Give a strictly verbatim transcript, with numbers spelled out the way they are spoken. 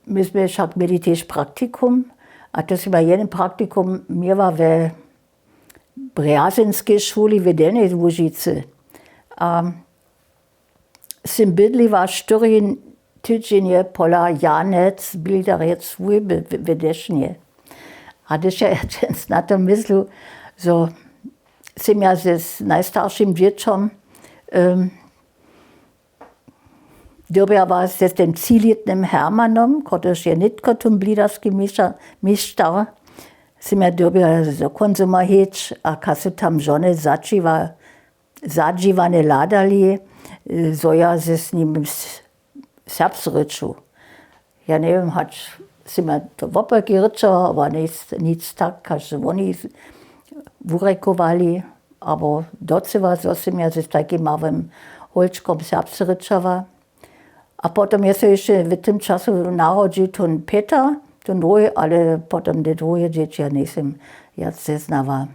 My smy wšak měli tež praktikum, a to smy jeden praktikum měła we Brjazynskej šuli w Delnjej Łužicy. A sym bydliła štyri tydźenje pola Janec, Bildarjec, Wójby w Dešnje. A hdyž ja dźens na to myslu, zo sym ja z najstaršim dźěćom dyrbjała z tym třilětnym Hermanom, kotryž je nětko tón blidarskim mištar, sym ja dyrbjała do kónzuma hić, a kaž su tam žony zadźiwane hladali, zo ja z nim serbsce rěču. Ja njewěm, hač sym ja to wopjaki rěčała, abo nic tak, kaž su woni wurjekowali, abo docyła, zo sym ja z tajkim małym holčkom serbsce rěčała. A potom je so hišće w tym času narodźił tón Pětr, tón druhi, ale potom te druhe dźěći ja njejsym wjac zeznała.